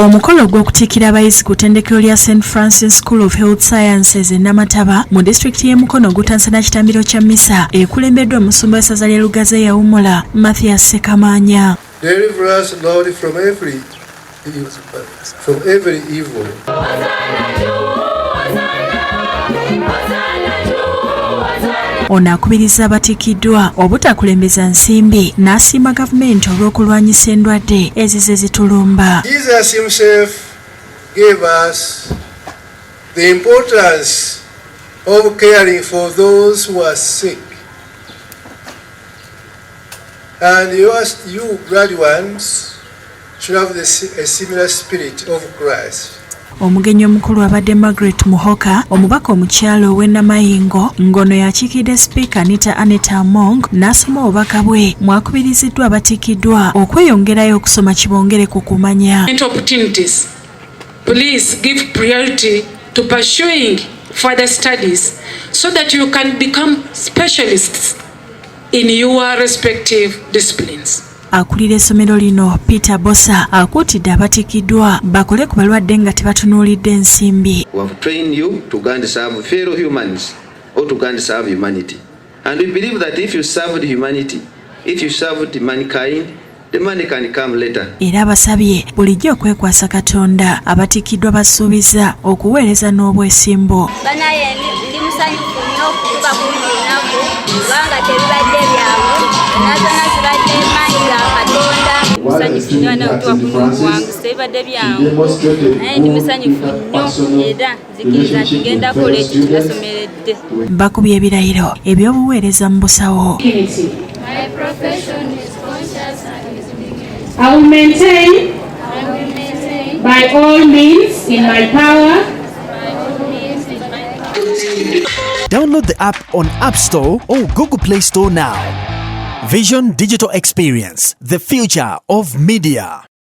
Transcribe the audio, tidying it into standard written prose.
Omukolo ogw'okutikkira abayizi ku ttendekero lya St Francis School of Health Sciences e Namataba mu disitulikiti y'e Mukono gutandise na kitambiro kya mmisa ekulembeddwa omusumba w'essaza ly'e Lugazi eyawummula, Mathias Ssekamaanya. Deliver us, Lord, from every evil. Ono akubiriza abatikkiddwa obutakulembeza nsimbi n'asiima gavumenti olw'okulwanyisa endwadde ezize zitulumba. Jesus himself gave us the importance of caring for those who are sick. And you graduates should have a similar spirit of Christ. Omugenyi omukulu abadde Margaret Muhoka, omubaka omukyala ow'e Namayingo, ng'ono yakiikidde Sipiika Anita Annet Among, n'asoma obubaka bwe mwakubiriziddwa abatikkiddwa okweyongerayo okusoma kibongere ku kumanya. Opportunities. Please give priority to pursuing further studies so that you can become specialists in your respective disciplines. Akulira essomero lino, Peter Bosa, akuutidde abatikkiddwa bakole ku balwadde nga tebatunuulidde nsimbi. We have trained you to go and serve fellow humans or to go and serve humanity. And we believe that if you served humanity, if you served mankind, the money can come later. Era abasabye bulijjo okwekwasa Katonda. Abatikkiddwa basuubiza okuweereza n'obwesimbu. Banaye, ndi musanyufu nnyo okutuuka ku luno olunaku kubanga tebibadde byangu, zonna zonna zibadde maanyi ga Katonda. Musanyufu nnyo ana okutuuka kuno obuwanguzi, tebibadde byangu, naye ndi musanyufu nnyo era nzikiriza nti ngenda kukola ekyo kyenasomeredde. Bakubye ebirayiro eby'obuweereza mu busawo. Dignity. My profession is conscious and is dignity. I will maintain I will maintain by all means in my power by all means in my power. Download the app on App Store or Google Play Store now. Vision Digital Experience, the future of media.